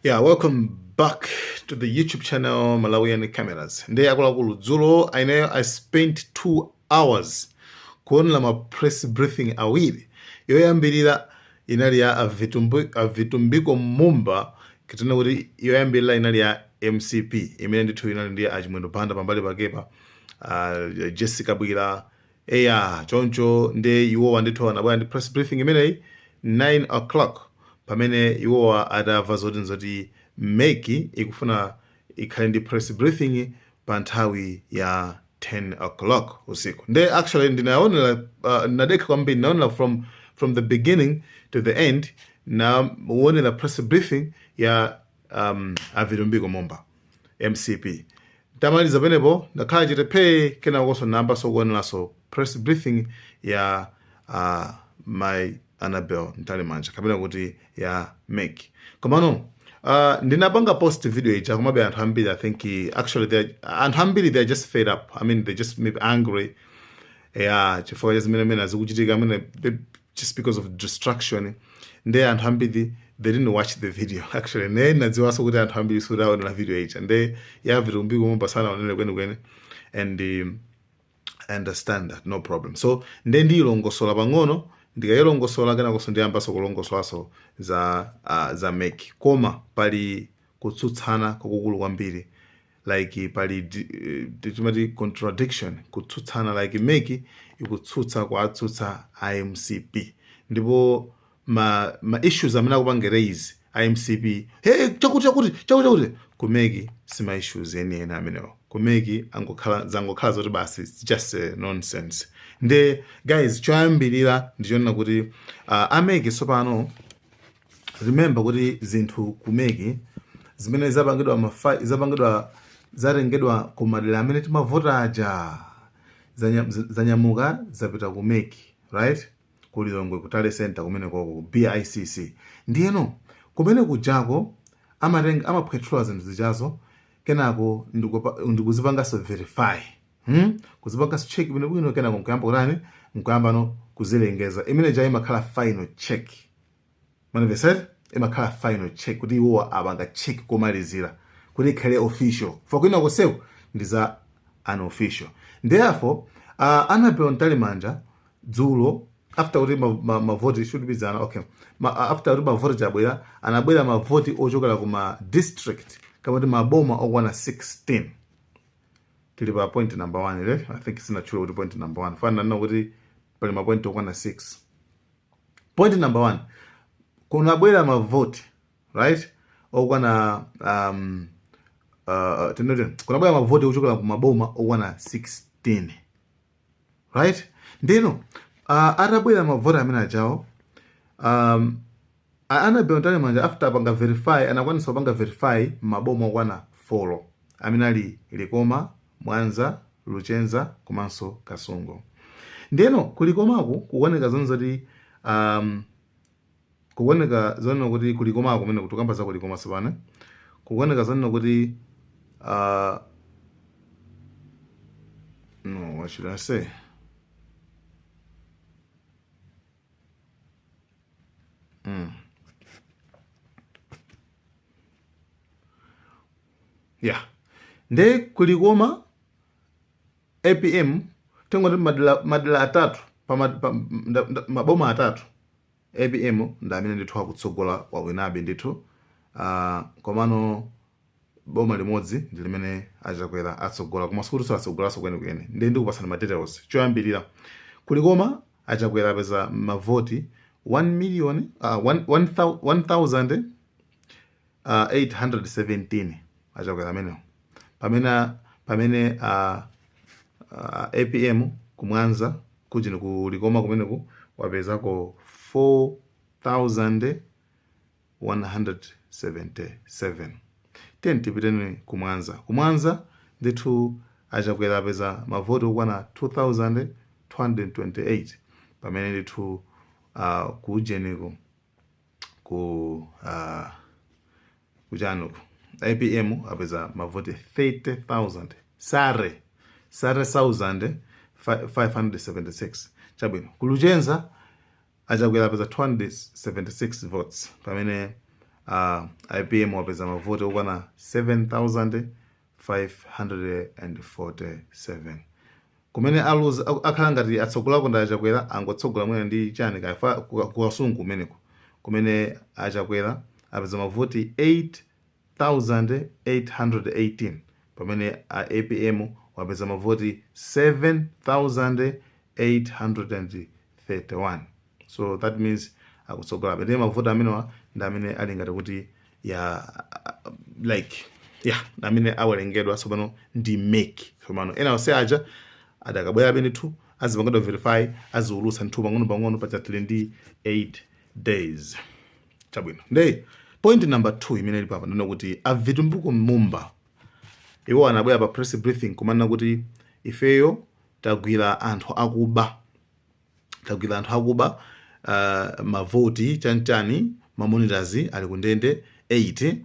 Yeah, welcome back to the YouTube channel Malawian Cameras. Ndiye akuluakulu dzulo ineyo I spent 2 hours kuonera ma press briefing awiri. Yoyambirira inali ya a Vitumbiko Mumba, kitena kuti yoyambirira inali ya MCP imene ndithu inali ndi a Chimwendo Banda pambali pakepa, Jessica Bwira, eya, choncho. Ndi iwowa ndithu anabwera ndi press briefing imeneyi 9 o'clock pamene iwowa atamva zoti nzoti MEC ikufuna ikhale ndi press briefing pa nthawi ya 10 o'clock usiku. Nde actually ndinaonera, nadekha kwambiri, ndinaonera from the beginning to the end, naonera press briefing ya a Vitumbiko Mumba, MCP. Tamaliza penepo ndakhala chete phee. Kenakonso nayambanso kuoneranso press briefing ya mai Annabel Mtalimanja, kapena kuti ya MEC. Komano ndinapanga post video ija, komabe anthu ambiri, I think actually anthu ambiri, they are just fed up. I mean, they just maybe angry, yeah, chifukwa cha zimene mene zikuchitika amene just because of distraction. Nde anthu ambiri, they didn't watch the video actually. Ne nadziwanso kuti anthu ambiri sadaonera video ija, nde ya Vitumbiko Mumba sanaonere kwenikweni, and I understand that, no problem. So nde ndiyilongosola pang'ono. Ndikayilongosola, kenakonso ndiyambanso kulongosolaso za MEC. Koma pali kutsutsana kwakukulu kwambiri, like pali timati contradiction, kutsutsana, like MEC ikutsutsa kuatsutsa iMCP, ndipo ma issues amene akupanga raise iMCP, hey, chakuti chakuti chakuti chakuti, ku MEC sima issues enieni amenewo. Ku MEC angokhala zangokhala zoti basi, it's just nonsense. Nde guys, choyambirira ndichonena kuti a MEC tsopano, remember kuti zinthu ku MEC zimene zapangidwa zapangidwa, zatengedwa ku madera amene timavota aja, zanyamuka zapita ku MEC, right, ku Lilongwe, ku tally center kumene koko ku BICC. Ndiyeno kumene kujako amatenga, amaphwethula zinthu zijazo, kenako ndikuzipanganso verify, Kuzipanganso check bwinobwino, kenako nkuyamba kutani? Nkuyambano kuzilengeza. Imene ja imakhala final check, manimvesere, imakhala final check kuti iwowa apanga check komalizira kuti ikhale official, for kwina koseko ndi za unofficial. Therefore Annabel Mtalimanja dzulo, after kuti mavoti should be zana, okay, after kuti mavoti chabwera, anabwera mavoti ochokera kuma district kapena kuti maboma okwana 16. Tili pa point number 1 le, I think sinatchula kuti point number 1 fana nena kuti pali ma point okwana 6. Point number 1, kunabwera mavoti, right, okwana tinoti kunabwera mavoti ochokera ku maboma okwana 16, right? Ndino atabwera mavoti amene ajawo, Annabel Mtalimanja after apanga verify, anakwanisa kupanga verify maboma okwana 4 amene ali Likoma, Mwanza, Luchenza komanso Kasungu. Ndeno kulikomaku kukuoneka zonse zoti kukuoneka zonena kuti kulikomako kumene kutukamba za kulikoma sipane, kukuoneka zonena kuti no, what should I say? Yeah, nde kulikoma APM, tingoti madera atatu pa, pa, maboma atatu, APM ndi amene ndithu akutsogola, wawinabe ndithu. Komano boma limodzi ndi limene achakwera atsogola, koma sikuti atsogolanso kwenikweni. Ndi ndikupasani ma details. Choyambirira, kulikoma achakwera apeza mavoti 1 million 1000 817, achakwera amenewo, pamene APM kumwanza kuchino kulikoma kumeneku wapezako 4177. Tiyeni tipiteni kumwanza. Kumwanza ndithu achakwera apeza mavoti okwana 2228, pamene ndithu kuujeniko ku kuchanuku APM apeza mavoti 30,000 sare 30,576. Chabwino, kuluchenza achakwera apeza 276 votes, pamene APM wapeza mavoti okwana 7547, kumene aluza, akhala ngati atsogolako ndi Achakwera, angotsogola mwina ndi chani kafa kukasungu kumeneko, kumene Achakwera apeza mavoti 8818, pamene a APM wapeza mavoti 7831. So that means akutsogolabe. Ndiye mavoti amenewa ndi amene ali ngati kuti ya like ya amene awerengedwa tsopano ndi MEC. Tsopano ena onse aja adakabwerabe ndithu, azipangidwa verify, aziulutsa ndithu pang'ono pang'ono. Pachatili ndi 8 days. Chabwino, nde point number 2 imene ili papa ndino kuti a Vitumbiko Mumba iwo anabwera pa press briefing kumanena kuti ifeyo tagwira anthu akuba, tagwira anthu akuba mavoti chanchani, ma monitors ali kundende 8,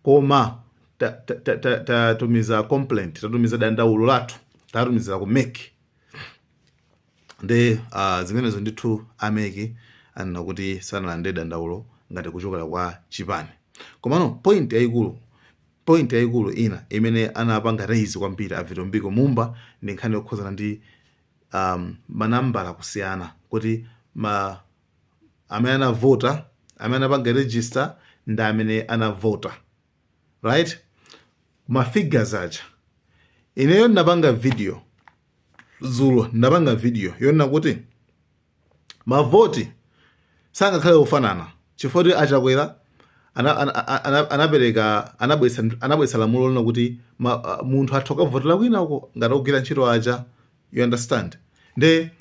koma tatumiza complaint, tatumiza dandaulo lathu, tatumizira ku MEC. Nde zimenezo ndithu a MEC anena kuti sanalande dandaulo ngati kuchokera kwa chipani. Komano point yayikulu ina imene anapanga raise kwambiri a Vitumbiko Mumba ndi nkhani yokhuzana ndi manambala kusiyana, kuti ma amene anavota, amene anapanga register ndi amene anavota, right, ma figures aja. Ineyo ndinapanga video dzulo, ndinapanga video yonena kuti mavoti sangakhale ofanana chifukwa kuti Achakwera anapereka, anabweretsa lamulo lina kuti munthu atha kukavotera kwinako ngati akugwira ntchito aja, you understand? Nde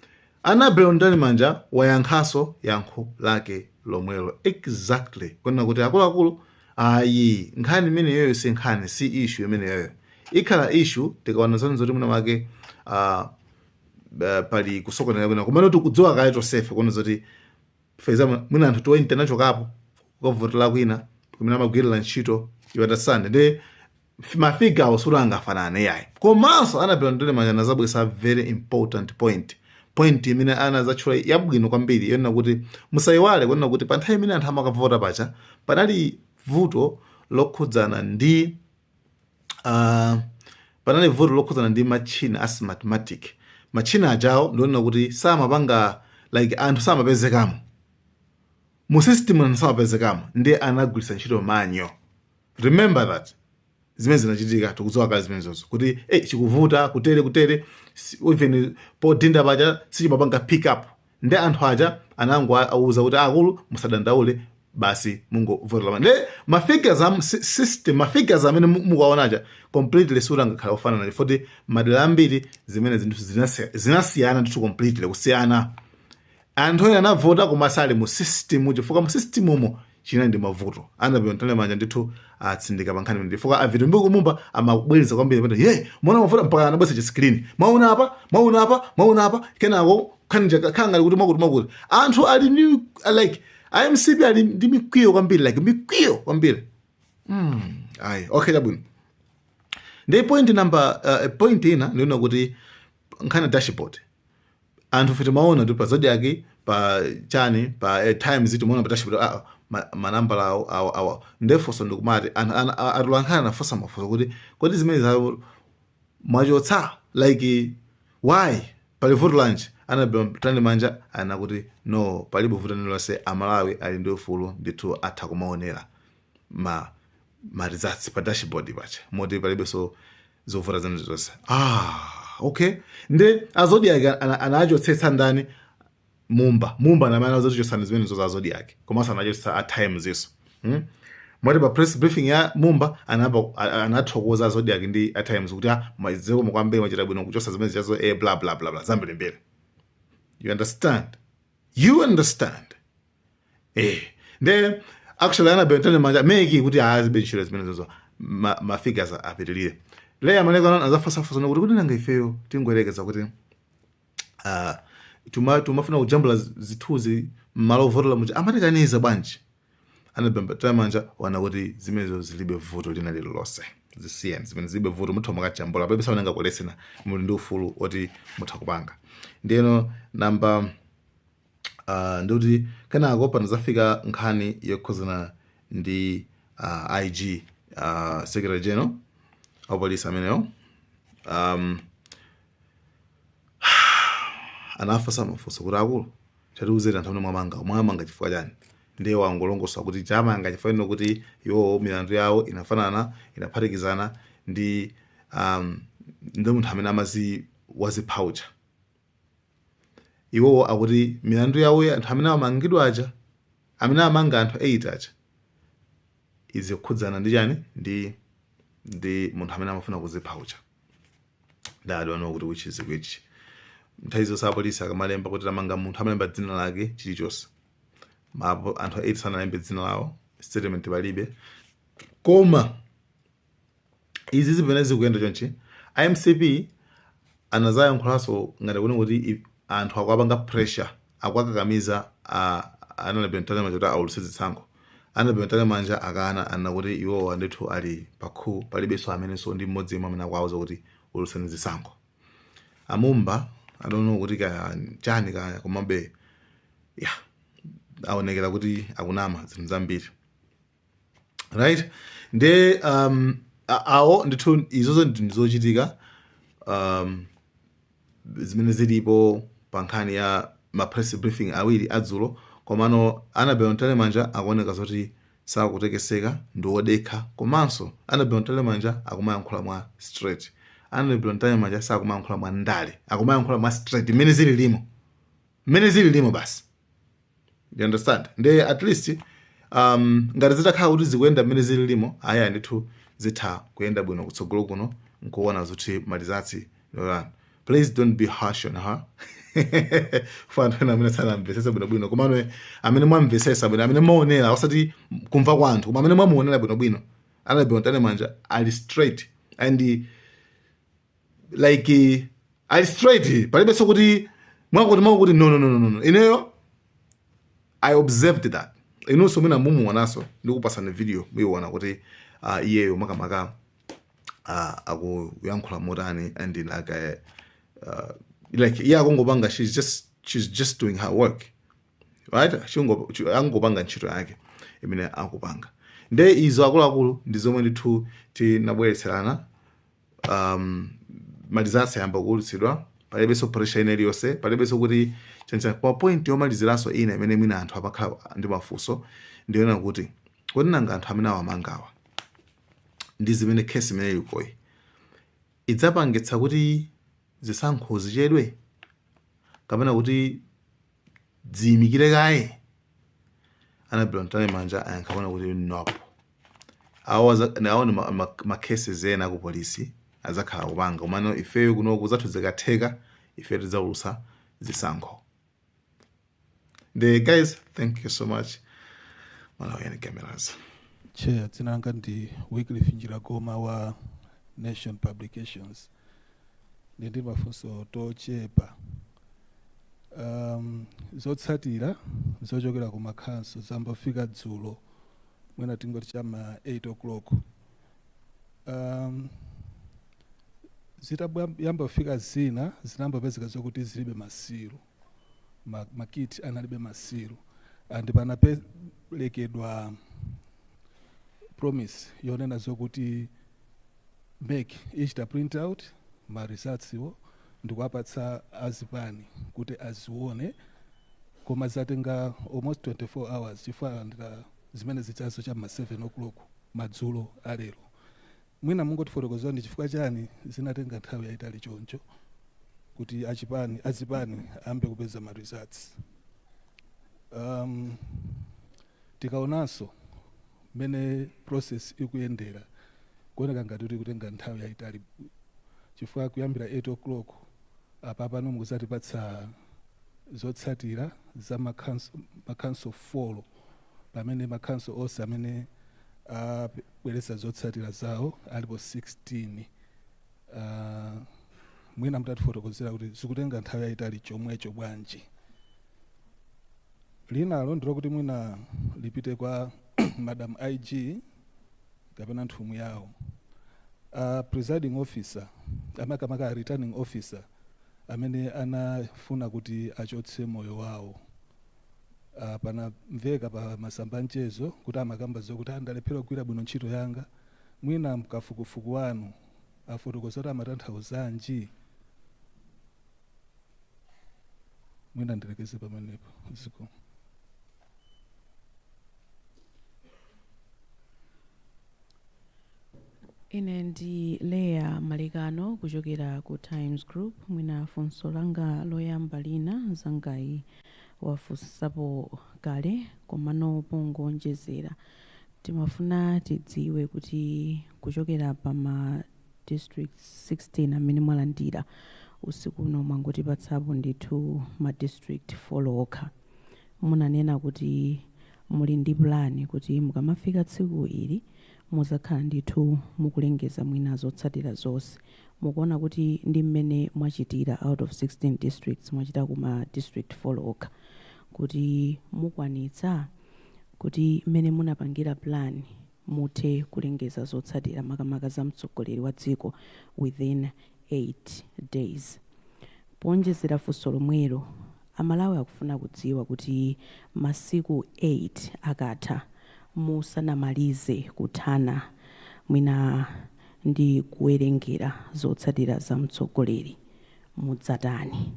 Annabel Mtalimanja wayankhanso yankho lake lomwelo exactly, kunena kuti akuluakulu, ayi, nkhani imeneyoyo si nkhani, si issue imeneyoyo. Ikhala issue tikaona zoni zoti mwina mwake pali kusokonera kwina, kumene tikudziwa kale tonsefe kuona zoti, for example, mwina anthu 20 anachokapo kukavotera kwina kumene amagwirira ntchito, you understand? Ndi ma figure awo sura angafanane, yayi. Komanso Annabel Mtalimanja anazabwesa very important point, point imene anazatchula yabwino kwambiri, yonena kuti musayiwale kunena kuti pa nthawi imene anthu amakavota pacha panali vuto lokhudzana ndi machina a Smartmatic. Machina ajawo ndionena kuti samapanga, like anthu samapezekamo mu system, anthu samapezekamo, ndi anagwiritsa ntchito manual. Remember that zimene zinachitika, tikudziwa kale zimenezozo kuti chikuvuta kutere kutere, even podinda paja sichimapanga pick up. Ndi anthu aja anango auza kuti akulu, musadandaule, basi mungovotera. Ndi ma figures am system, ma figures amene mukuwaona aja completely sura ngakhala ofanana, chifukwa madera ambiri zimene zinthu zinasiyana ndithu, completely kusiyana. Anthu ena anavota koma sali mu system chifukwa mu system umo chinali ndi mavuto. Annabel Mtalimanja ndithu atsindika pa nkhani imene, chifukwa a Vitumbiko Mumba amabwereza kwambiri pati ye mwana mavuta, mpaka anabweza chi screen, mwaona apa, mwaona apa, mwaona apa, kenako khanga kuti mwakuti mwakuti anthu ali ndi like iMCP ali ndi mikwiyo kwambiri, like mikwiyo kwambiri. Ayi, okay, chabwino. Ndi point number point ina ndiona kuti nkhani ya dashboard, anthu fe timaona kuti pa Zodiak, pa chani, pa Times, timaona pa dashboard manambala awo awo awo. Ndefonso ndikumati atolankhani anafunsa mafunso kuti kodi zimene zawo mwachotsa, like why, pali vuto lanji? Annabel Mtalimanja ana kuti no, palibe vuto lililonse, Amalawi ali ndi ufulu ndithu, atha kumaonera ma results pa dashboard pacha, moti palibenso zovuta zene zonse. Ah, okay. Nde a Zodiak anachotsetsa ndani? Mumba. Mumba namene anazochotsani zimenezo za Zodiak, komanso anachotsetsa a Times iso, Moti pa press briefing ya Mumba anathokoza Zodiak ndi a Times kuti ah, zikomo kwambiri, mwachita bwino kuchotsa zimene zichazo, bla bla bla bla, zambirimbiri. You understand? You understand? Nde actually Annabel Mtalimanja MEC kuti azibe ntchito zimenezozo, ma figures apitilire. Leya malekano azafusafusa kuti nanga ifeyo tingoyerekeza kuti tumafuna kujambula zithunzi mmalo ovotera muja, amatikaniza bwanji? Annabel Mtalimanja wana kuti zimenezo zilibe vuto lina lililonse, zisiyeni zimene zilibe vuto, mutha makajambula, palibe saonenga kulesena, muli ndi ufulu oti mutha kupanga. Ndiyeno namba ndikuti kenako panazafika nkhani yokhuzana ndi IG, Secretary General apolisi amenewo anafunsa mafunso kuti, "Akulu, tatiuzeni, anthu amene mwamanga, mwamanga chifukwa chani?" Ndiye wangolongosola kuti chamanga chifukwa ino kuti iwo milandu yawo inafanana, inaphatikizana ndi munthu amene amazi wazipha uja. Iwowo akuti milandu yawo, anthu amene amangidwa aja, amene amanga anthu 8 aja, izikhudzana ndi chani? Ndi munthu amene amafuna kuzipha uja. I don't know kuti which is which. Nthawi zonse apolisi akamalemba kuti tamanga munthu, amalemba dzina lake, chilichonse. Mapo anthu 8 sanalembe dzina lawo, statement palibe. Koma izi zipene zikuyenda chonchi, iMCP anazayankhulanso ngati kuona kuti anthu akuapanga pressure, akuakakamiza Annabel Mtalimanja kuti aulutse zisankho. Annabel Mtalimanja akana, anena kuti iwowa ndithu ali pakhu, palibenso amenenso ndi mmodzi yemwe amene akuwauza kuti ulutseni zisankho. Amumba, I don't know kuti kaya chani kaya, komabe yeah, aonekera kuti akunama zinthu zambiri, right? Nde awo ndithu izozo ndi zochitika zimene zilipo pa nkhani ya ma press briefing awiri adzulo. Komano Annabel Mtalimanja akuoneka zoti sakutekeseka, ndi wodekha. Komanso Annabel Mtalimanja akumayankhula mwa straight. Annabel Mtalimanja sakumayankhula mwa ndale, akumayankhula mwa straight mmene zililimo, mmene zililimo basi, you understand? Nde at least ngati zitakhala kuti zikuyenda mmene zililimo, aya ndithu zitha kuyenda bwino kutsogolo kuno, nkuona zoti ma results lolani. Please don't be harsh on her, for anthu ena amene sanamvesese bwinobwino. Komano amene mwamvesesa bwino, amene mwaonera, osati kumva kwa anthu, koma amene mwamuonera bwinobwino, Annabel Mtalimanja ali straight and like ali straight, palibenso kuti mwakuti mwakuti. No, no, no, no, no. Ineyo I observed that. Inunso mwina mumuonanso, ndikupasani video, muiona kuti iyeyo makamaka akuyankhula motani and like iye akungopanga, she's just doing her work, right? Angopanga ntchito yake imene akupanga. Nde izo, akuluakulu, ndi zomwe ndithu tinabweretserana. Ma results ayamba kuulutsidwa, palibenso pressure ina iliyonse, palibenso kuti chancha. Pa point yomaliziranso ina imene mwina anthu amakhala ndi mafunso, ndiyona kuti kodi nanga anthu amene awamangawa ndi zimene case imene ilikoyi idzapangitsa kuti zisankho zichedwe kapena kuti ziyimikire kaye? Annabel Mtalimanja ayankha kuona kuti nope, awo ni ma cases ena ku polisi azakhala kupanga, komano ifeyo kunoku zathu zikatheka, ife tidzaulutsa zisankho. The guys, thank you so much. Malawian Cameras. Chair, dzina langa ndi Wycliffe Njiragoma wa Nation Publications. Ndi mafunso tochepa. Zotsatira zochokera ku makhanso zambafika dzulo, mwina tingoti chama 8 o'clock. Zitayamba kufika, zina zinambapezeka zokuti zilibe ma seal, ma kit analibe ma seal, and panaperekedwa promise yonena zokuti MEC ichita print out ma results iwo ndikuwapatsa azipani kuti azione, koma zatenga almost 24 hours, chifukwa alandira zimene zichazo cha ma 7 o'clock madzulo alero. Mwina mungotifotokozera ndi chifukwa chani zinatenga nthawi yayitali choncho kuti achipani, azipani ayambe kupeza ma results? Tikaonanso mmene process ikuyendera, kuoneka ngati kuti ikutenga nthawi yayitali, chifukwa kuyambira 8 o'clock apa pano mukuzatipatsa zotsatira za makhanso 4, pamene makhanso onse amene abweretsa zotsatira zawo alipo 16. Mwina mutatifotokozera kuti zikutenga nthawi yayitali chomwecho bwanji? Linalo ndilokuti mwina lipite kwa Madam IG kapena nthumwi yawo. Presiding officer, amakamaka returning officer amene anafuna kuti achotse moyo wawo, Panamveka pa masamba mchezo kuti amakamba zokuti andalephera kugwira bwino ntchito yanga. Mwina mkafukufuku wanu afotokoza kuti amatanthauzanji? Mwina ndilekeze pamenepo, zikomo. Ine ndi Leya Malekano kuchokera ku Times Group. Mwina funso langa loyamba lina mzangayi wafunsapo kale, komano pongonjezera, timafuna tidziwe kuti kuchokera pa ma district 16 amene mwalandira usiku uno, mwangotipatsapo ndithu ma district 4 okha. Munanena kuti muli ndi plan kuti mukamafika tsiku ili muzakhala ndithu mukulengeza mwina zotsatira zonse. Mukuona kuti ndi mmene mwachitira, out of 16 districts mwachita kuma district 4 okha, kuti mukwanitsa kuti mmene munapangira plan muthe kulengeza zotsatira, makamaka za mtsogoleri wa dziko, within 8 days? Ponjezera funso lomwelo, Amalawi akufuna kudziwa kuti masiku 8 akatha musanamalize kuthana mwina ndi kuwerengera zotsatira za mtsogoleri, mudzatani?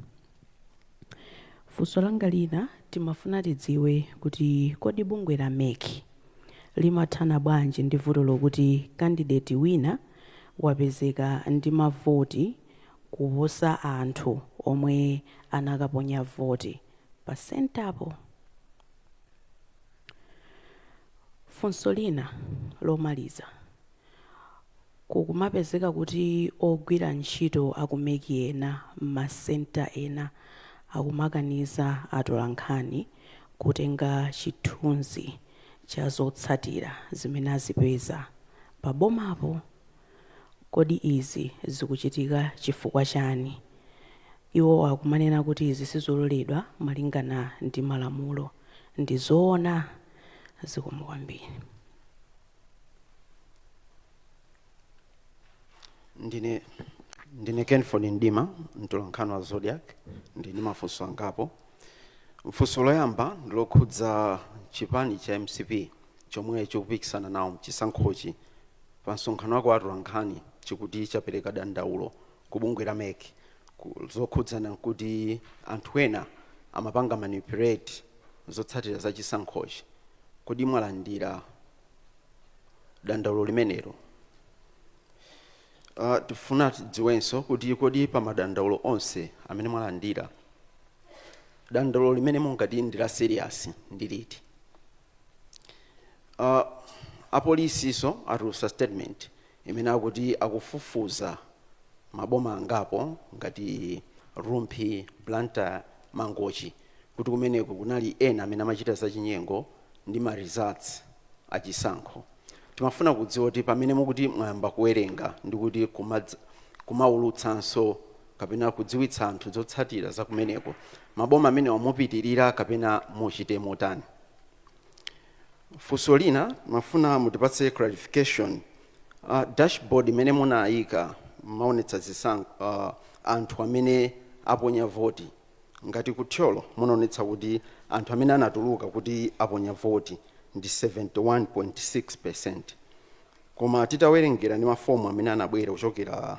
Funso langa lina, timafuna tidziwe kuti kodi bungwe la MEC limathana bwanji ndi vuto lokuti candidate wina wapezeka ndi mavoti kuposa anthu omwe anakaponya voti pa centre po? Funso lina lomaliza, kukumapezeka kuti ogwira ntchito aku MEC ena m'ma centre ena akumakaniza atolankhani kutenga chithunzi cha zotsatira zimene azipeza pabomapo. Kodi izi zikuchitika chifukwa chani? Iwo akumanena kuti izi sizololedwa malingana ndi malamulo. Ndi zoona? Zikomo kwambiri. Ndine Kenford Ndima, mtolankhani wa Zodiak. Ndine mafunso angapo. Funso loyamba ndilokhudza chipani cha MCP chomwe chikupikisana nawo mchisankhochi. Pa msonkhano wake wa atolankhani chikuti chapereka dandaulo ku bungwe la MEC zokhudzana kuti anthu ena amapanga manipulate zotsatira za chisankhochi. Kodi mwalandira dandaulo limenelo? Tifuna tidziwenso kuti kodi pa madandaulo onse amene mwalandira, dandaulo limene mungati ndi la serious ndi liti? Apolisiso atulutsa statement imene akuti akufufuza maboma angapo ngati Rumphi, Blantyre, Mangochi, kuti kumeneko kunali ena amene amachita zachinyengo ndi ma results achisankho. Timafuna kudziwa kuti pamene mukuti mwayamba kuwerenga ndi kuti kumaulutsanso kapena kudziwitsa anthu zotsatira za kumeneko, maboma amene mupitirira kapena muchite motani? Funso lina, mafuna mutipatse clarification. Dashboard imene munayika maonetsa zisankho, anthu amene aponya voti, ngati kuThyolo munaonetsa kuti anthu amene anatuluka kuti aponya voti ndi 71.6, koma titawerengera ndi mafomu amene anabwera kuchokera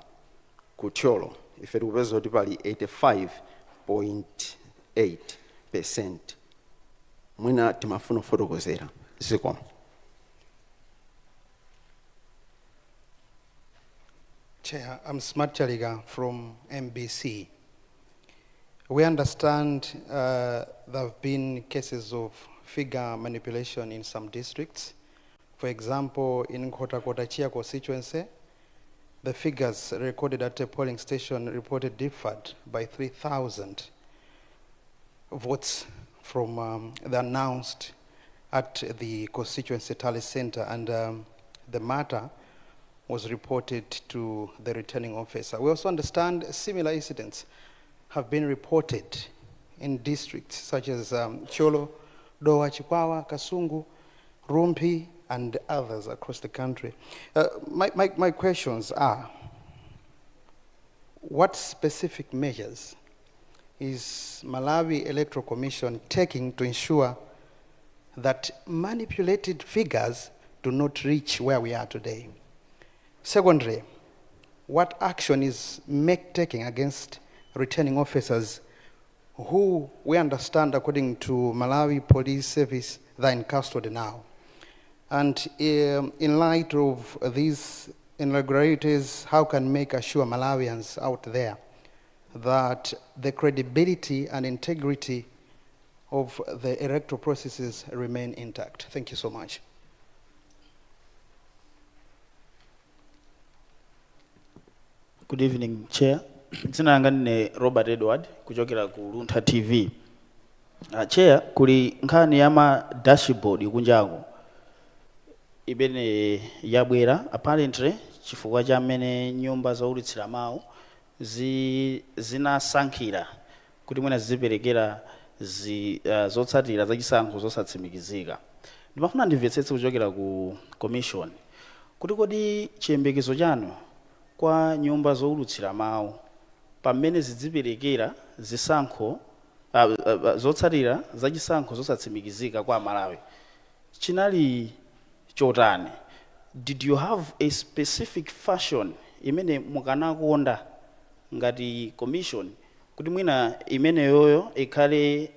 kuThyolo, ife tikupeza kuti pali 85.8. Mwina timafuna kufotokozera. Zikomo. Chair, I'm Smart Chaliga from MBC. We understand there have been cases of figure manipulation in some districts. For example, in Nkhotakota Chia constituency, the figures recorded at a polling station reported differed by 3,000 votes from the announced at the constituency tally center, and the matter was reported to the returning officer. We also understand similar incidents have been reported in districts such as Thyolo, Dowa, Chikwawa, Kasungu, Rumphi, and others across the country. My questions are, what specific measures is Malawi Electoral Commission taking to ensure that manipulated figures do not reach where we are today? Secondly, what action is MEC taking against returning officers who we understand, according to Malawi Police Service, they're in custody now? And in light of these irregularities, how can MEC assure Malawians out there that the credibility and integrity of the electoral processes remain intact? Thank you so much. Good evening, Chair. Dzina langa ndine Robert Edward kuchokera ku Luntha TV. Chair, kuli nkhani ya ma dashboard kunjaku imene yabwera apparently chifukwa cha mmene nyumba zoulutsira mawu zinasankhira kuti mwina ziziperekera zotsatira zachisankho zosatsimikizika. Ndimafuna ndimvetsetse kuchokera ku commission kuti kodi chiyembekezo chanu kwa nyumba zoulutsira mawu pamene zidziperekera zisankho zotsatira zachisankho zosatsimikizika kwa Malawi chinali chotani? Did you have a specific fashion imene mukanakonda ngati commission kuti mwina imeneyoyo ikhale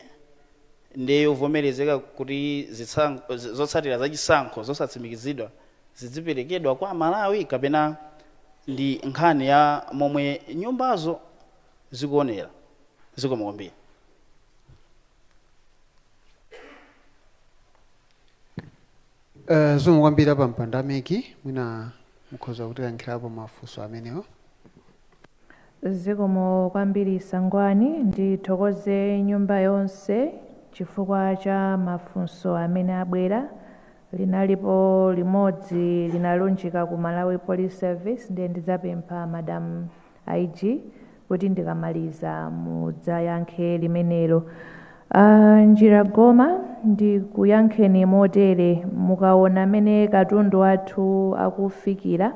ndiyovomerezeka kuti zotsatira zachisankho zosatsimikizidwa zidziperekedwa kwa Malawi, kapena ndi nkhani ya momwe nyumbazo zikuonera? Zikomo kwambiri. Zikomo kwambiri apa mpando a MEC, mwina mukhoza kutiyankhirapo mafunso amenewo. Zikomo kwambiri, Sangwani. Ndithokoze nyumba yonse chifukwa cha mafunso amene abwera. Linalipo limodzi linalunjika ku Malawi Police Service, ndiye ndidzapempha Madam IG kuti ndikamaliza mudzayankhe limenelo. Njira goma ndikuyankheni motere: mukaona amene katundu wathu akufikira,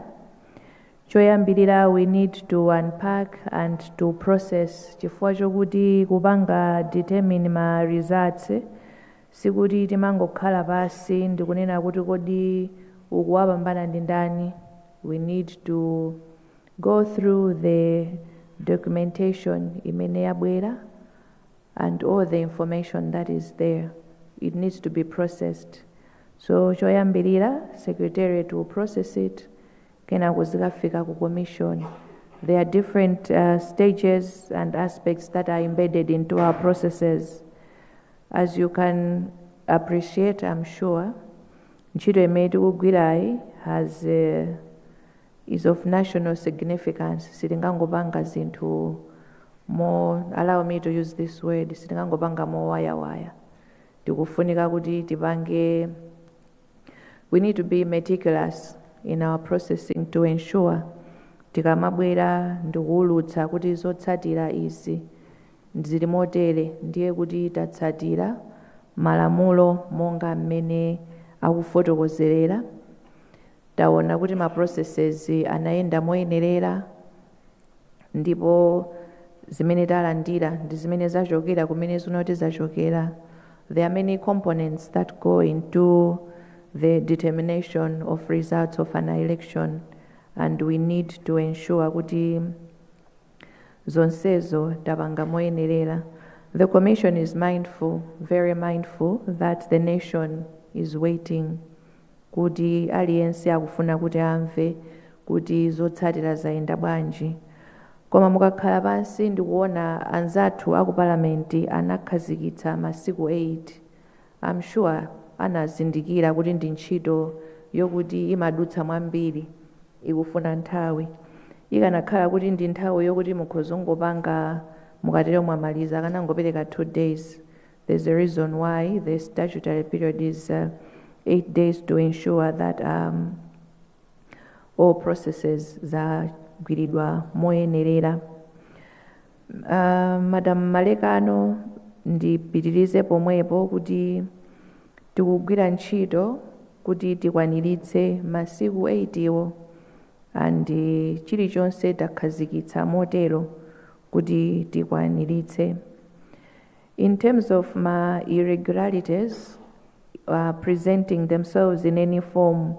choyambirira we need to unpack and to process, chifukwa chokuti kupanga determine ma results sikuti timangokhala pasi ndikunena kuti kodi ukuwapambana ndi ndani. We need to go through the documentation imene yabwera and all the information that is there. It needs to be processed. So choyambirira, secretariat will process it, kenako zikafika ku commission. There are different stages and aspects that are embedded into our processes. As you can appreciate, I'm sure, ntchito imene tikugwirayi has is of national significance. Sitingangopanga zinthu mo, allow me to use this word, sitingangopanga mowayawaya. Tikufunika kuti tipange, we need to be meticulous in our processing to ensure tikamabwera ndikuwulutsa kuti zotsatira izi zili motere, ndiye kuti tatsatira malamulo monga mmene akufotokozerera, taona kuti ma processes anayenda moyenerera, ndipo zimene talandira ndi zimene zachokera kumene zinoti zachokera. There are many components that go into the determination of results of an election, and we need to ensure kuti zonsezo tapanga moyenerera. The commission is mindful, very mindful, that the nation is waiting, kuti aliyense akufuna kuti amve kuti zotsatira zayenda bwanji. Koma mukakhala pansi ndikuona anzathu aku palamenti anakhazikitsa masiku 8, I'm sure anazindikira kuti ndi ntchito yokuti imadutsa mwambiri, ikufuna nthawi. Ikanakhala kuti ndi nthawi yokuti mukhoza kungopanga mukatero mwamaliza, akanangopereka 2 days. There's a reason why the statutory period is 8 days, to ensure that all processes zagwiridwa moyenerera. Madam Malekano, ndipitirize pomwepo kuti tikugwira ntchito kuti tikwaniritse masiku 8 iwo, and chilichonse takhazikitsa motero kuti tikwaniritse. In terms of ma irregularities, presenting themselves in any form,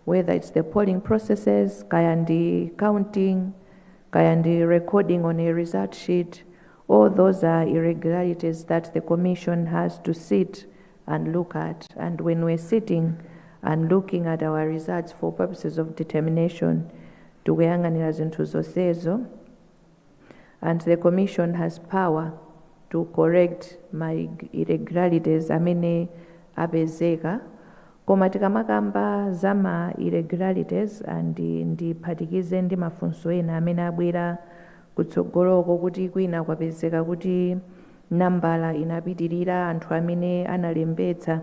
whether it's the polling processes, kaya ndi counting, kaya ndi recording on a result sheet. All those are irregularities that the commission has to sit and look at. And when we're sitting and looking at our results for purposes of determination, tikuyang'anira zinthu zonsezo, and the commission has power to correct ma irregularities amene apezeka. Koma tikamakamba za ma irregularities, and ndiphatikize ndi mafunso ena amene abwera kutsogoloko, kuti kwina kwapezeka kuti nambala inapitirira anthu amene analembetsa,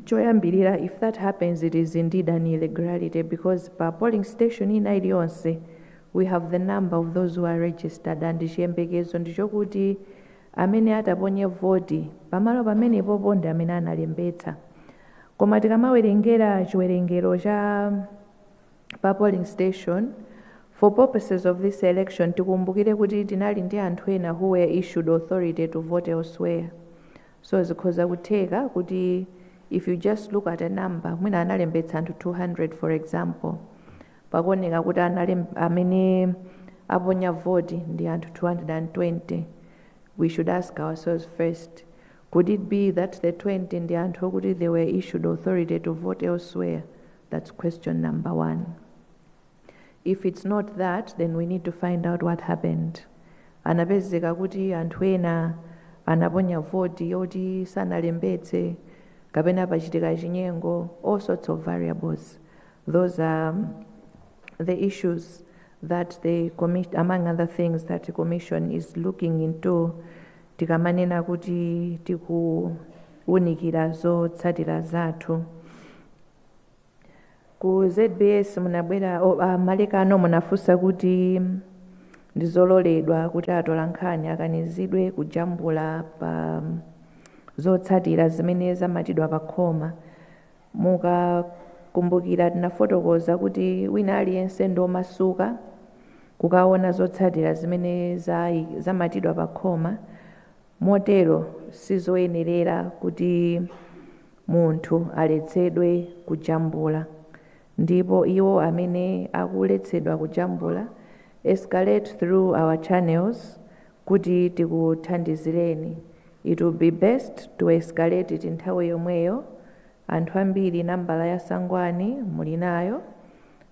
choyambirira, if that happens, it is indeed an irregularity, because pa polling station ina iliyonse we have the number of those who are registered, and chiyembekezo ndichokuti amene ataponye voti pamalo pamenepopo ndi amene analembetsa. Koma tikamawerengera chiwerengero cha pa polling station for purposes of this election, tikumbukire kuti tinali ndi anthu ena who were issued authority to vote elsewhere. So zikhoza kutheka kuti if you just look at a number, mwina analembetsa anthu 200, for example, pakuoneka kuti amene aponya voti ndi anthu 220. We should ask ourselves first, could it be that the 20 ndi anthu okuti they were issued authority to vote elsewhere? That's question number one. If it's not that, then we need to find out what happened. Anapezeka kuti anthu ena anaponya voti yoti sanalembetse, kapena pachitika chinyengo, all sorts of variables. Those are the issues that the commission, among other things, that the commission is looking into tikamanena kuti tikuwunikira zotsatira zathu. Ku ZBS munabwera, oh, Malekano, munafunsa kuti ndizololedwa kuti atolankhani akanizidwe kujambula pa zotsatira zimene zamatidwa pa khoma. Mukakumbukira, tinafotokoza kuti wina aliyense ndi omasuka kukaona zotsatira zimene zamatidwa pa khoma. Motero sizoyenerera kuti munthu aletsedwe kujambula, ndipo iwo amene akuletsedwa kujambula, escalate through our channels kuti tikuthandizireni. It will be best to escalate it nthawi yomweyo. Anthu ambiri nambala ya Sangwani muli nayo,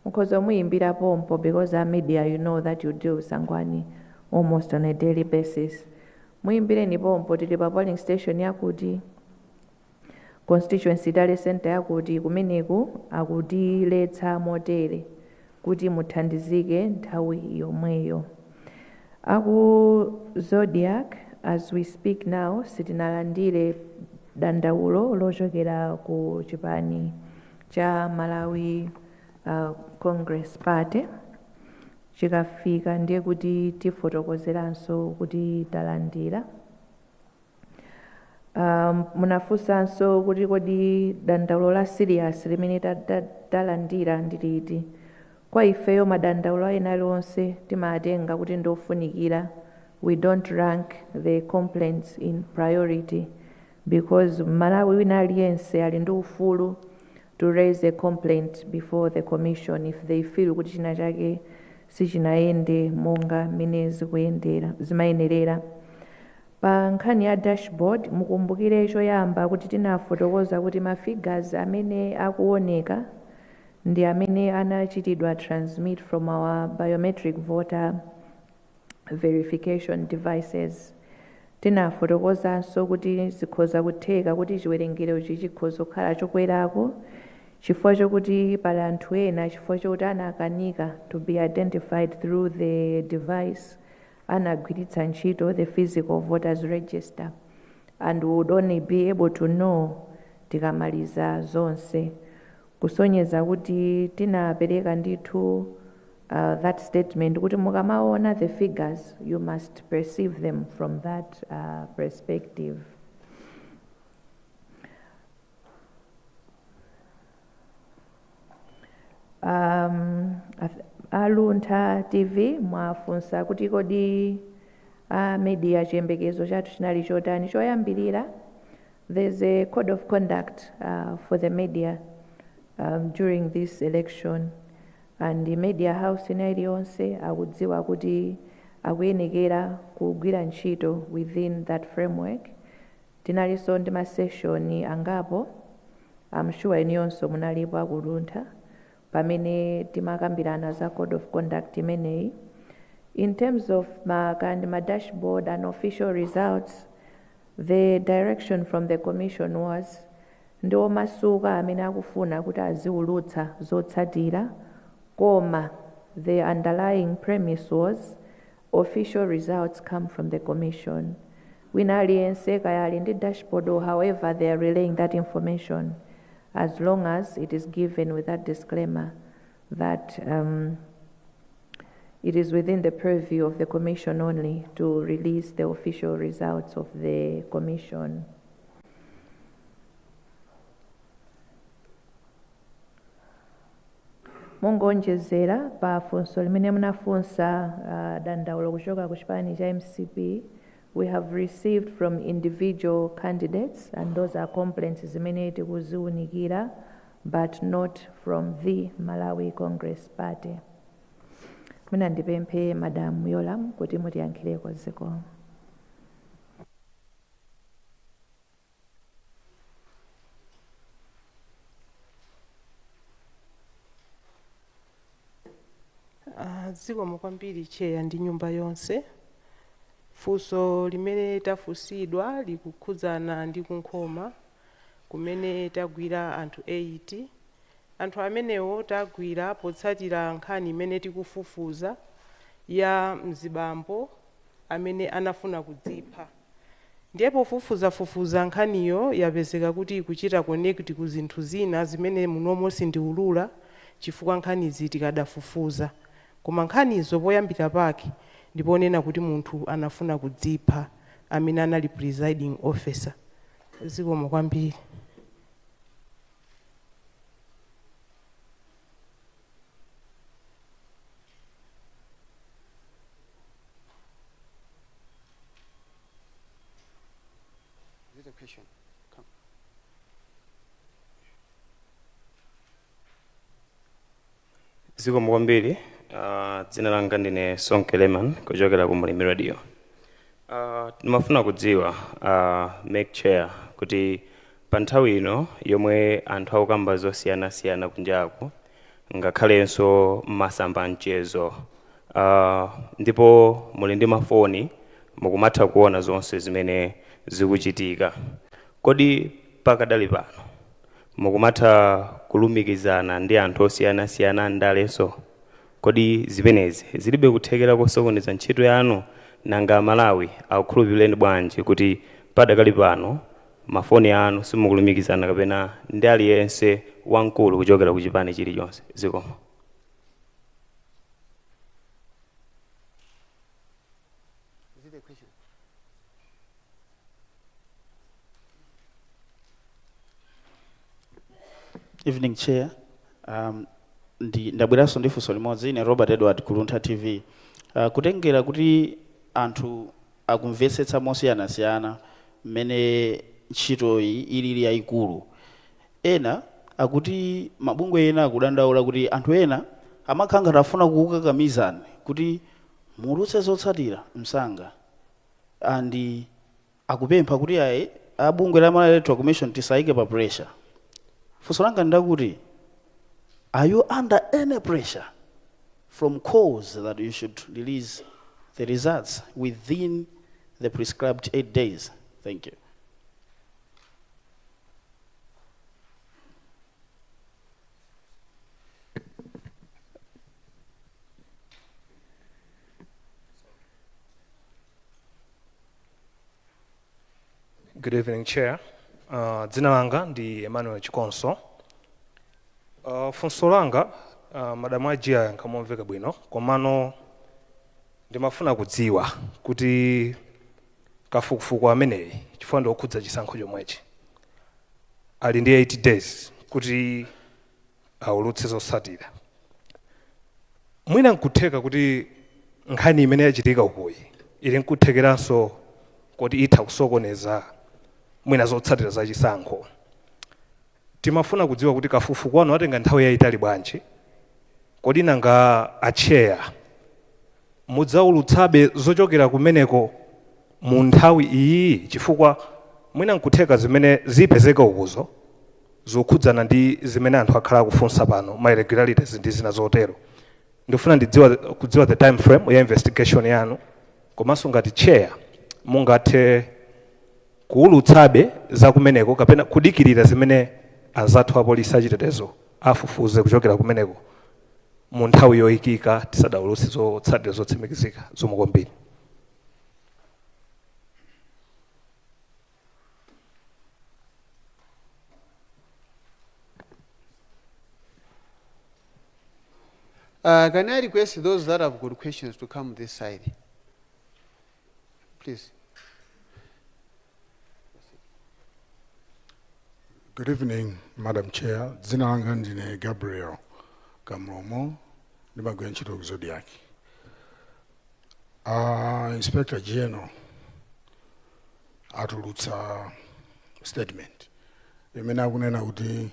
mukhoza muyimbira pompo, because our media, you know that you deal with Sangwani almost on a daily basis. Muyimbireni pompo, tili pa polling station yakuti, constituency tally center yakuti, kumeneku akutiletsa motere, kuti muthandizike nthawi yomweyo. Aku Zodiak, as we speak now, sitinalandire dandaulo lochokera ku chipani cha Malawi Congress Party. Chikafika ndiye kuti tifotokozeranso kuti talandira. Munafunsanso kuti kodi dandaulo la serious limene talandira ndi liti? Kwa ifeyo, madandaulo ena aliwonse timatenga kuti ndiofunikira. We don't rank the complaints in priority, because Malawi wina aliyense ali ndi ufulu to raise a complaint before the commission if they feel kuti china chake sichinayende monga mmene zikuyendera, zimayenerera. Pa nkhani ya dashboard, mukumbukire choyamba kuti tinafotokoza kuti ma figures amene akuoneka ndi amene anachitidwa transmit from our biometric voter verification devices. Tinafotokozanso kuti zikhoza kutheka kuti chiwerengerochi chikhoza kukhala chokwerako chifukwa chokuti pali anthu ena, chifukwa chokuti anakanika to be identified through the device, anagwiritsa ntchito the physical voters register, and we would only be able to know tikamaliza zonse. Kusonyeza kuti tinapereka ndithu that statement kuti mukamaona the figures, you must perceive them from that perspective. A Luntha TV mwafunsa kuti kodi a media chiyembekezo chathu chinali chotani? Choyambirira, There's a code of conduct for the media during this election, and the media house ina iliyonse akudziwa kuti akuyenekera kugwira ntchito within that framework. Tinalinso ndi ma session angapo, I'm sure inuyonso munalipo aku Luntha, pamene timakambirana za code of conduct imeneyi. In terms of ma, kandi ma dashboard and official results, the direction from the commission was ndi omasuka amene akufuna kuti aziwulutsa zotsatira, koma the underlying premise was official results come from the commission. Wina aliyense kaya ali ndi dashboard or however they are relaying that information, as long as it is given with that disclaimer that it is within the purview of the commission only to release the official results of the commission. Mongonjezera pa funso limene munafunsa, dandaulo kuchoka ku chipani cha MCP, we have received from individual candidates, and those are complaints zimene tikuziwunikira, but not from the Malawi Congress Party. Mwina ndipemphe Madam Yolam kuti mutiyankhireko. Zikomo. Zikomo kwambiri, Chair ndi nyumba yonse. Funso limene tafunsidwa likukhudzana ndi kunkhoma kumene tagwira anthu 8. Anthu amenewo tagwira potsatira nkhani imene tikufufuza ya mzibambo amene anafuna kudzipha. Ndiye pofufuzafufuza nkhaniyo yapezeka kuti ikuchita connect ku zinthu zina zimene munomo sindiulula chifukwa nkhanizi tikadafufuza, koma nkhanizo poyambira pake ndiponena kuti munthu anafuna kudzipha amene anali presiding officer. Zikomo kwambiri. Is it a question? Come. Zikomo kwambiri. Dzina langa ndine Sonke Leman kuchokera ku Mulimi Radio. Ndimafuna kudziwa, MEC chair, kuti pa nthawi ino yomwe anthu akukamba zosiyanasiyana kunjaku, ngakhalenso masamba mchezo, ndipo muli ndi mafoni, mukumatha kuona zonse zimene zikuchitika, kodi pakadali pano mukumatha kulumikizana ndi anthu osiyanasiyana ndalenso? Kodi zimenezi zilibe kuthekera kosokoneza ntchito yanu? Nanga Malawi akukhulupireni bwanji kuti padakali pano mafoni anu simukulumikizana kapena ndi aliyense wamkulu kuchokera ku chipani chilichonse? Zikomo. Is it a question? Evening, Chair. Ndi ndabweranso ndi funso limodzi. Ine Robert Edward ku Luntha TV. Kutengera kuti anthu akumvetsetsa mosiyanasiyana mmene ntchitoyi ilili yayikulu, ena akuti mabungwe ena akudandaula kuti anthu ena amakhala ngati afuna kukukakamizani kuti muulutse zotsatira msanga, and akupempha kuti ayi, abungwe la Malawi Electoral Commission tisayike pa pressure. Funso langa ndakuti, are you under any pressure from calls that you should release the results within the prescribed 8 days? Thank you. Good evening, Chair. Dzina langa ndi Emmanuel Chikonso. Funso langa, Madam Ajia yankha momveka bwino, komano ndimafuna kudziwa kuti kafukufuku ameneyi, chifukwa ndi okhudza chisankho chomwechi, ali ndi 8 days kuti aulutse zotsatira. Mwina nkutheka kuti nkhani imene yachitika ukuyi ili nkuthekeranso kuti itha kusokoneza Mwina zotsatira za chisankho, timafuna kudziwa kuti kafukufuku wanu atenga nthawi yayitali bwanji? Kodi nanga a chair mudzaulutsabe zochokera kumeneko mu nthawi iyi? Chifukwa mwina nkutheka zimene zipezeka ukuzo zokhudzana ndi zimene anthu akhala akufunsa pano, ma irregularities ndi zina zotero. Ndifuna ndidziwa kudziwa the time frame ya investigation yanu, komanso ngati chair mungathe kuulutsabe za kumeneko kapena kudikirira zimene anzathu apolisi achitetezo afufuze kuchokera kumeneko mu nthawi yoyikika tisadawulutse zotsatira zotsimikizika. Zikomo kwambiri. Can I request those that have got questions to come this side? Please. Good evening, Madam Chair. Dzina langa ndine Gabriel Kamlomo, ndimagwira ntchito ku Zodiak. Inspector General atulutsa statement imene akunena kuti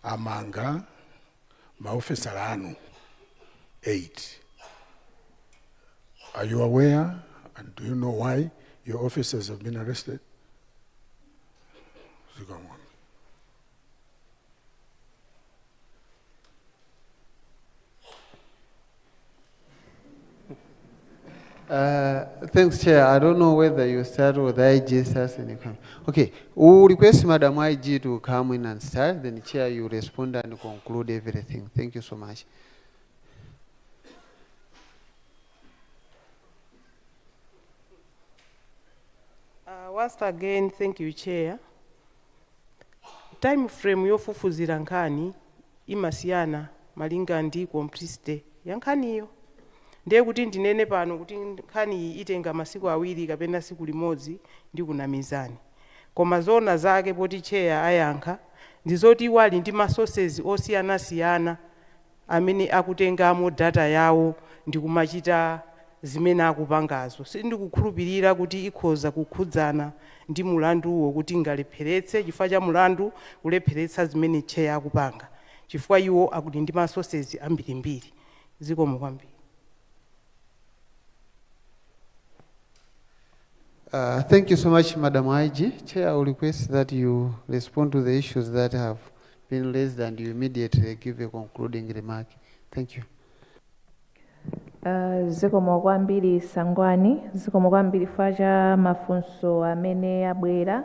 amanga maofesala anu 8. Are you aware and do you know why your officers have been arrested? Zikomo. Thanks, Chair. I don't know whether you start with IG starts and you come. Okay, we will request Madam IG to come in and start. Then, Chair, you respond and conclude everything. Thank you so much. Once again, thank you, Chair. Time frame yofufuzira nkhani imasiyana malinga ndi complexity ya nkhaniyo. Ndiye kuti ndinene pano kuti nkhani iyi itenga masiku 2 kapena siku limodzi ndi kunamizani, koma zona zake poti Chair ayankha ndizoti iwo ali ndi ma sources osiyanasiyana amene akutengamo data yawo ndi kumachita zimene akupangazo. Sindikukhulupirira kuti ikhoza kukhudzana ndi mulanduwo kuti ingalepheretse chifukwa cha mulandu kulepheretsa zimene Chair akupanga, chifukwa iwo akuti ndi ma sources ambirimbiri. Zikomo kwambiri. Thank you so much, Madam IG. Chair, I will request that you respond to the issues that have been raised and you immediately give a concluding remark. Thank you. Zikomo kwambiri Sangwani, zikomo kwambiri facha mafunso amene abwera.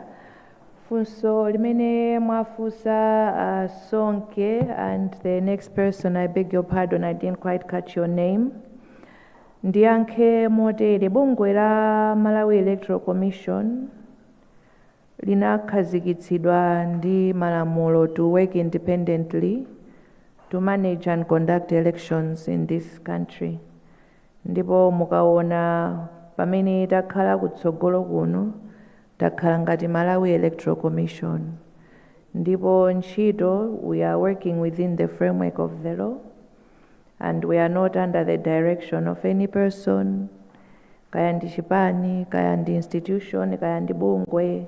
Funso limene mwafunsa Sonke, and the next person, I beg your pardon, I didn't quite catch your name. Ndiyankhe motere: bungwe la Malawi Electoral Commission linakhazikitsidwa ndi malamulo to work independently to manage and conduct elections in this country. Ndipo mukaona pamene takhala kutsogolo kuno, takhala ngati Malawi Electoral Commission, ndipo ntchito, we are working within the framework of the law and we are not under the direction of any person, kaya ndi chipani, kaya ndi institution, kaya ndi bungwe,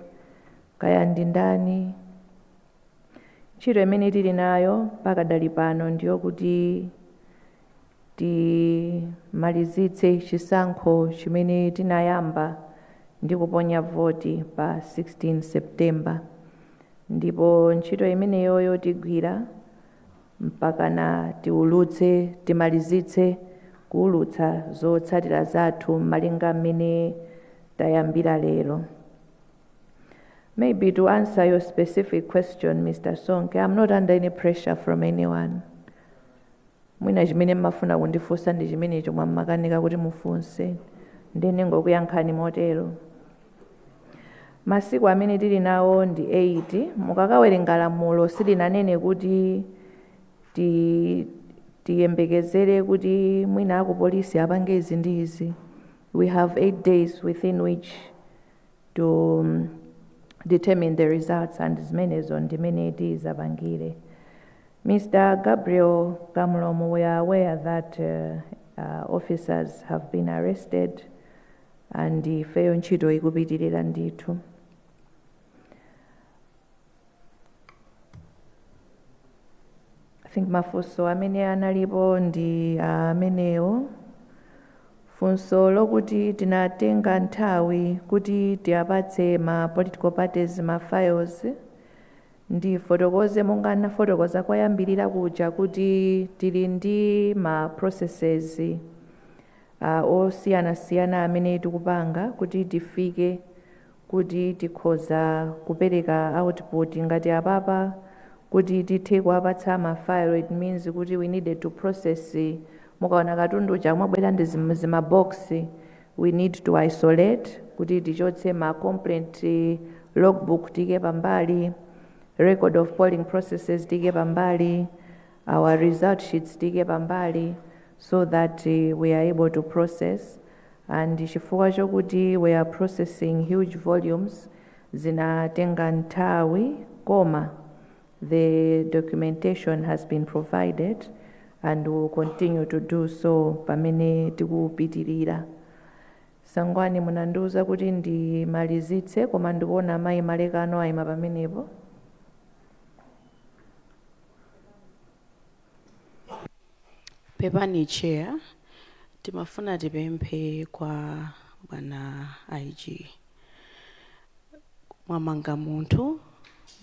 kaya ndi ndani. Ntchito imene tili nayo pakadali pano ndiyo kuti timalizitse chisankho chimene tinayamba ndi kuponya voti pa 16 September, ndipo ntchito imeneyoyo tigwira mpakana tiulutse, timalizitse kuulutsa zotsatira zathu malinga mmene tayambira lero. Maybe to answer your specific question, Mr. Sonke, I'm not under any pressure from anyone. Mwina chimene mmafuna kundifunsa ndi chimenecho mwamakanika kuti mufunse, ndine ngokuyankhani motero. Masiku amene tili nawo ndi 8. Mukakawerenga lamulo silinanene kuti tiyembekezere kuti mwina akupolisi apange izi ndi izi. We have 8 days within which to determine the results, and zimenezo ndimene tizapangire. Mr. Gabriel Kamlomo, we are aware that officers have been arrested and ifeyo ntchito ikupitirira ndithu. Think mafunso amene analipo ndi amenewo. Funso lokuti tinatenga nthawi kuti tiyapatse ma political parties ma files, ndifotokoze monga nafotokoza kwayambirira kuja kuti tili ndi ma processes osiyanasiyana amene tikupanga kuti tifike kuti tikhoza kupereka output ngati apapa. Kuti tithe kuwapatsa ma file, it means kuti we needed to process. Mukaona katundu chamwabwera ndi zima box, we need to isolate kuti tichotse ma complaint logbook, tike pambali record of polling processes, tike pambali our result sheets, tike pambali, so that we are able to process. And chifukwa chokuti we are processing huge volumes, zinatenga nthawi, koma the documentation has been provided and will continue to do so pamene tikupitirira. Sangwani, munandiuza kuti ndimalizitse, koma ndikuona amayi Malekano ayima pamenepo. Pepani Chair, timafuna tipemphe kwa bwana IG. Mwamanga munthu,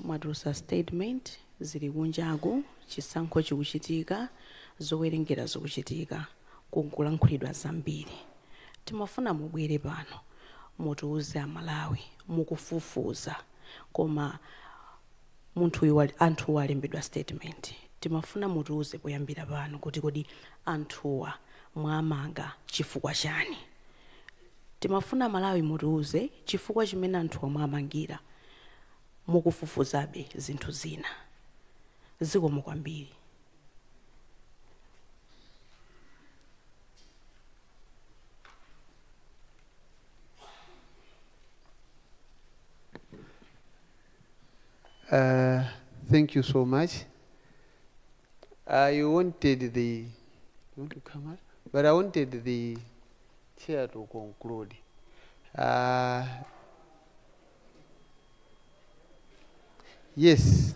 mwatulutsa statement, zili kunjaku, chisankho chikuchitika, zowerengera zikuchitika, kukulankhulidwa zambiri. Timafuna mubwere pano mutiuze Amalawi mukufufuza, koma munthu uyu anthuwa alembedwa statement. Timafuna mutiuze poyambira pano kuti kodi anthuwa mwamanga chifukwa chani? Timafuna Malawi mutiuze chifukwa chimene anthuwa mwamangira, mukufufuzabe zinthu zina. Zikomo kwambiri. Thank you so much. I wanted the, you want to come out? But I wanted the chair to conclude. Yes,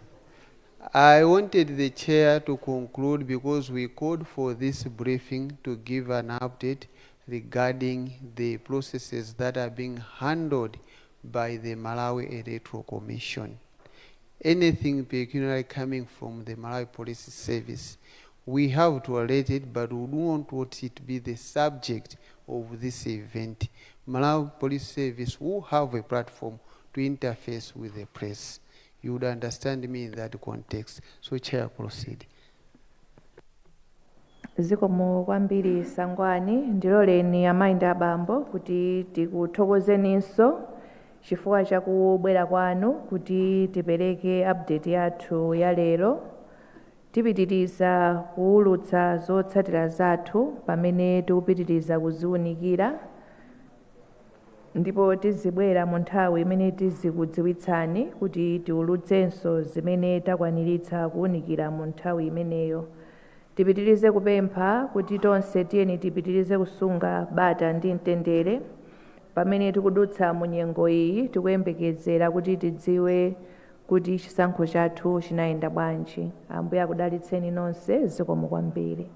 I wanted the chair to conclude because we called for this briefing to give an update regarding the processes that are being handled by the Malawi Electoral Commission. Anything pecuniary coming from the Malawi Police Service, we have to alert it, but we don't want it to be the subject of this event. Malawi Police Service will have a platform to interface with the press. You would understand me in that context. So, Chair, proceed. Zikomo kwambiri, Sangwani. Ndiloleni, amayi ndi abambo, kuti tikuthokozeninso chifukwa chakubwera kwanu kuti tipereke update yathu ya lero. Tipitiriza kuwulutsa zotsatira zathu pamene tikupitiriza kuziwunikira, ndipo tizibwera mu nthawi imene tizikudziwitsani kuti tiwulutsenso zimene takwaniritsa kuwunikira mu nthawi imeneyo. Tipitirize kupempha kuti tonse tiyeni tipitirize kusunga bata ndi mtendere pamene tikudutsa mu nyengo iyi, tikuyembekezera kuti tidziwe kuti chisankho chathu chinayenda bwanji. Ambuye akudalitseni nonse. Zikomo kwambiri.